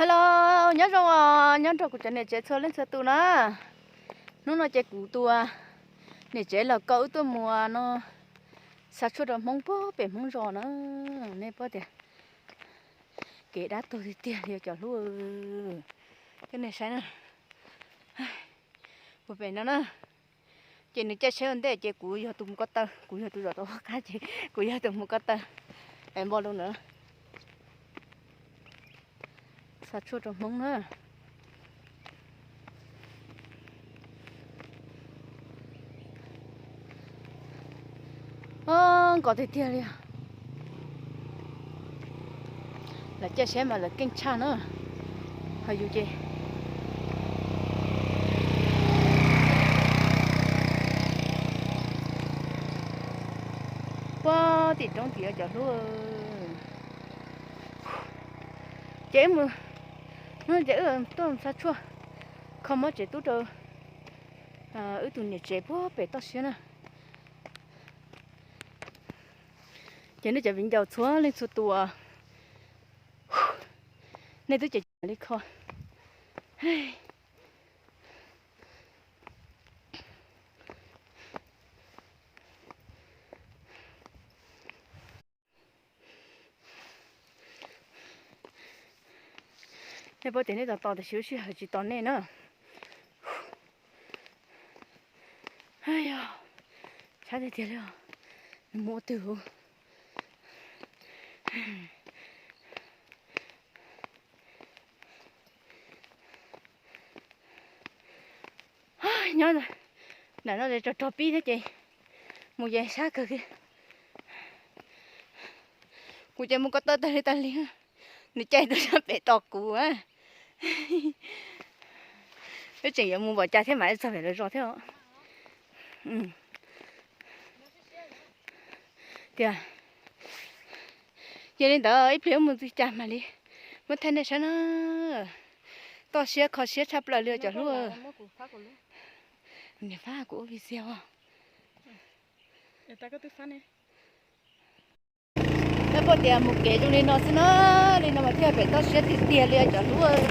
Hello, nyob zoo os, nyob nrog kuv cov niam tsev txhua leej txhua tus na. Hnub no ces kuv tus niam tsev los kom wb tuaj mus no xa tshuaj rau Hmoob puag pem Hmoob zos na. Nej paub tias kev dab tuag tiag tiag li cov hlub. Coj nej saib na. Puag pem no na. Ces nws caij tsheb ua ntej ces kuv yog tus mus ko taw, kuv yog tus zaum tau qab ces kuv yog tus mus ko taw. Es npo lus na. Xa tshuaj rau Hmoob na. Nkos tiag tiag li os. Lawv caij tsheb mas lawv keej tshaj na. Ho yus ces puag tim roob tid cov hlub. Ces wb mus, ces wb tuaj xa tshuaj kho mob tsev tub rau wb tus niam tsev puag pem toj siab na. Ces nej cov viv ncaus txhua leej txhua tus, nej twb cem li kho. Nej paub tias nej tos tos tiam sis lub sij hawm tsis tos nej na. Yog, tshab tiag tiag li os. Nws mus ua twg? Nyob nram no ces rog rog pib thiab ces mus ces sab kawg kiag. Kuv ces mus ko taw tag li tag li, nws caij tuaj sab pem tos kuv. Wb tseem yuav mus npaum cas thiab mam li txog pem lawv zos thiab. Tias, yog li ntawd ib pliag wb mus ntxig cas mam li muab thaij nej saib na. Toj siab kho siab tshaj plaws li cov hlub. Niam fab kuv ua video. Peb puas tias mus kev zoo li no xwb na, li no mas thiaj pem toj siab tiag tiag li cov hlub.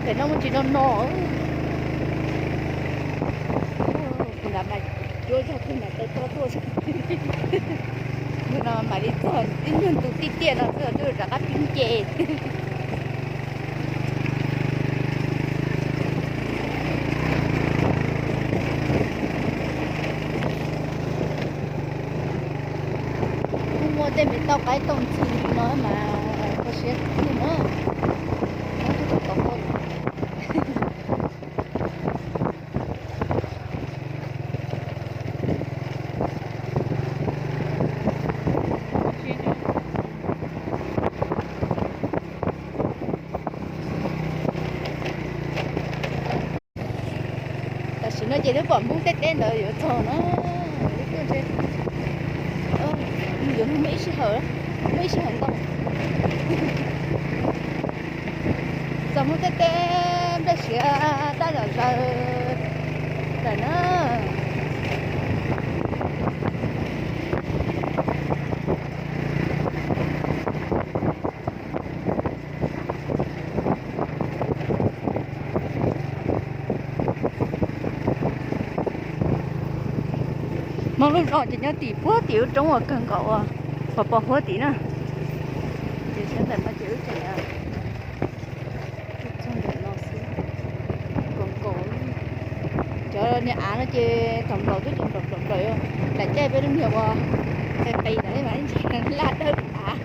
Pem no muaj tsis no no. Tus nram mas cuab zog tus nram taw toj tuaj. Tus no mam li txog ib nyuag ntu tij tiaj no xwb twb rov qab pib nce. Kuj muaj tej me tauj qaib tauj ntxhw li no mas kho siab tiag na. Muab tuaj tau tau. Tam sim no ces twb pom Hmoob teb teb ntawd yuav txog na. Yuav muaj ib sij hawm, muaj ib sij hawm ntau. Txog Hmoob teb teb nplej siav dab zom zaws lawm na. Hmoob lub zos ces nyob tim puag tim lub roob uas kawg nkaus uas pos pos huab tim na. Ces sawv ntawm no ces wb tseem txog ntawm no xwb. Nkaus nkaus, cov niag av no ces thaum nplaum twb tsis nplaum nplaum nplaum, lam caij peb lub niag ua qis qis ntawd mas ib ntsis laj dawb av.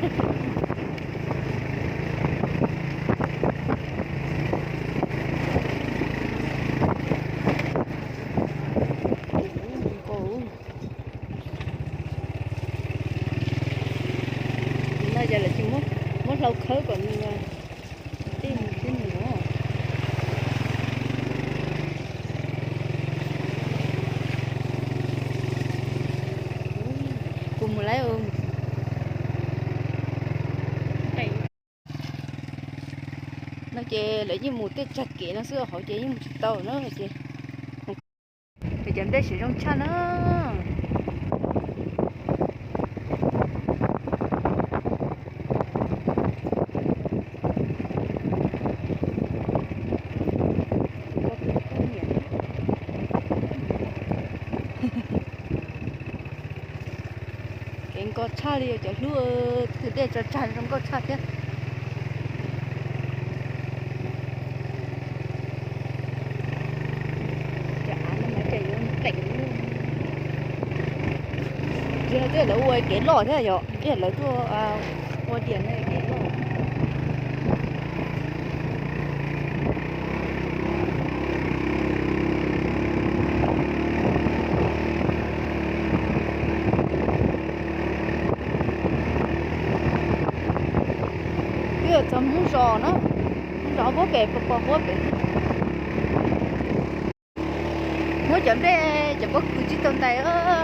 No yog lawv tsis muab hlau khawb kom nws tij xwb nws. Kuv mus lawm. No ces lawv yeej mus tej tsag kev no xwb, hauv ces yeej mus tsis tau na ces. Cov nplej siav zoo tshaj na. Kev nkos tshaj li os cov hlub, tus dej tso tsag zoo nkauj tshaj thiab. Tsis, twb yog lawv ua kev loj thiab yom, twb yog lawv tuaj ua diam kev loj. Twb yog txog Hmoob Zos na, Hmoob Zos huab pem, pos pos huab pem. Muab cov nplej, cov pob kws tsis tau ntais,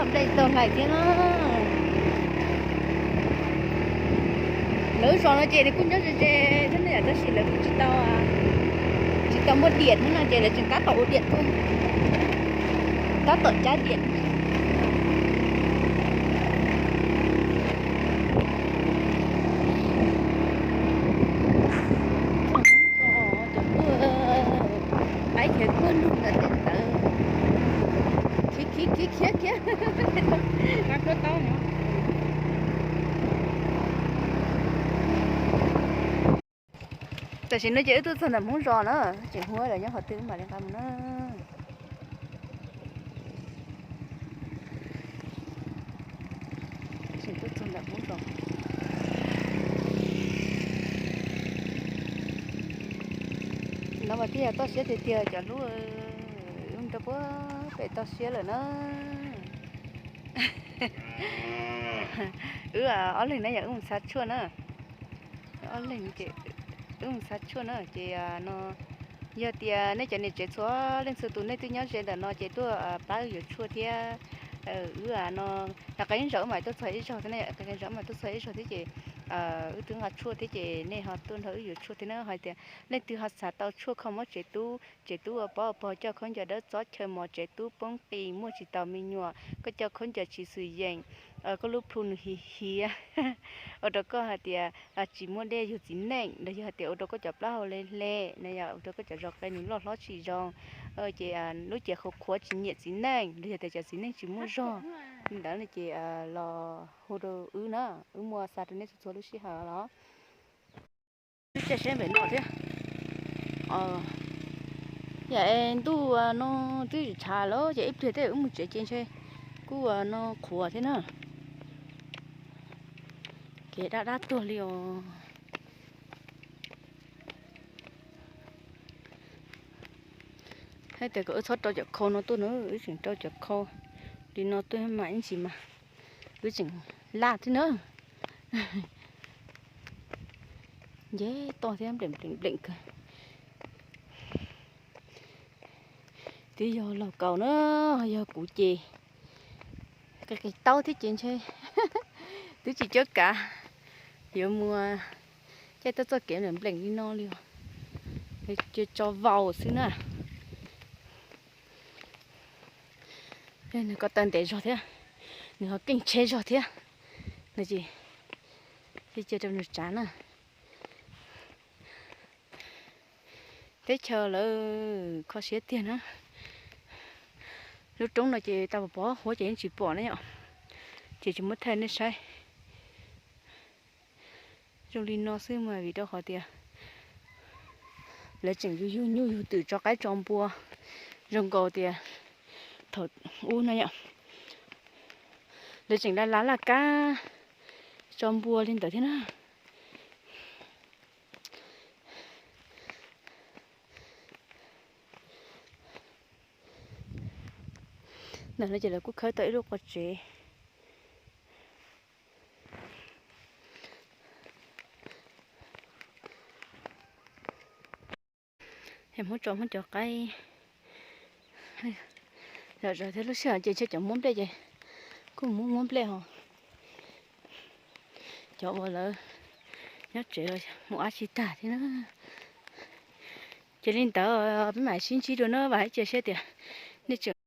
nplej tsis tau hlais thiab na. Lawv zos no ces nws kuj nyob ze ze thiab ne, tab sis lawv kuj tsis tau, tsis tau muaj diam thiab no ces lawv tseem tab tom ua diam tuaj, tab tom cab diam. Cov tuaj, pab khiav tuaj nug ntawm tej ntawd, khiav khiav khiav khiav khiav. Tam sim no ces wb twb txog ntawm Hmoob Zos na, tseem hu lawv nyob qhov twg mam li nqa mus na. Tseem tuaj txog ntawm Hmoob Zos no mas thiaj yog toj siab tiag tiag cov hlub, wb nrog puag pem toj siab lawm na. Wb ob leeg na yog wb mus xav tshuaj na. Ob leeg ces wb mus xav tshuaj na ces no yog tias nej cov niam tsev txhua leej txhua tus nej twb nyob ze ntawm no ces tuaj pab wb yuav tshuaj thiab. Wb no, yog qee zaus wb mam tuaj txog ib zaug thiab, qee zaus wb mam tuaj txog ib zaug thiab ces wb twb nqa tshuaj thiab ces nej ho tuaj nrog wb yuav tshuaj thiab na. Hais tias leej twg ho xav tau tshuaj kho mob tsev tub, tsev tub ua pob ua pog, coj khaub ncaws dawb txob chaw mos, tsev tub poob qis, muaj tsis taus me nyuam, koj coj khaub ncaws tsis xwm yeem, koj lub plhu nws hiav hiav, ua rau koj hais tias tsis muaj dej yug txiv neej, los yog hais tias ua rau koj cov plaub hau hle hle, no yog ua rau koj cov zos qe nws loj hlob tsis zoo, ces lub cev qhuav qhuav tsis nyiam txiv neej, los yog tias cov txiv neej tsis muaj zog, li ntawd no ces los hu rau wb na, wb muaj xa rau nej txhua txhua lub sij hawm los. Wb caij seb pem no thiab. Yam es ntuj no twb tshav lawm ces ib pliag tej wb mus tsev ces ntshe kuj no qhuav thiab na. Kev dab dab tuag li os. Hais tias kom wb txhob rau cov khau no tuaj na, wb tseem rau cov khau li no tuaj mas ib ntsis mas wb tseem laj thiab na. Nce toj thiab npleem npleem npleem kawg. Twb yog laug kaus na, yog kuv ces qi qis taub thiab ces ntshe twb tsis cuab kav yuav mus caij txoj kev npleem npleem li no li os. Cia tso vau xwb na. Nws ko taw ntev zog thiab, nws ho keej tsheb zog thiab, no ces cia rau nws tsav na. Teb chaws lawv kho siab tiag na. Lub roob no ces tau pov huab ces yeej tsis pom na yom, ces tsis muab thaij nej saib. Zoo li no xwb mas vim rau qhov tias lawv tseem yug yug nyuj yug twm tso qaib tso npua zoo nkaus tias thaum ub no yom. Lawv tseem laj laj laj kab tso npua li ntawd thiab na. Ntawm no ces lawv kuj khawb tau ib lub qub tsev. Hmoob tso Hmoob cov qaib zom zaws thiab, lub sij hawm ces ntshe cov muab nplej ces kuj muab muab nplej ho. Cov uas lawv nyob tsev los mus ab tsis tag thiab na. Ces li ntawd peb mam sib ntsib dua na, vam thiab cia siab tias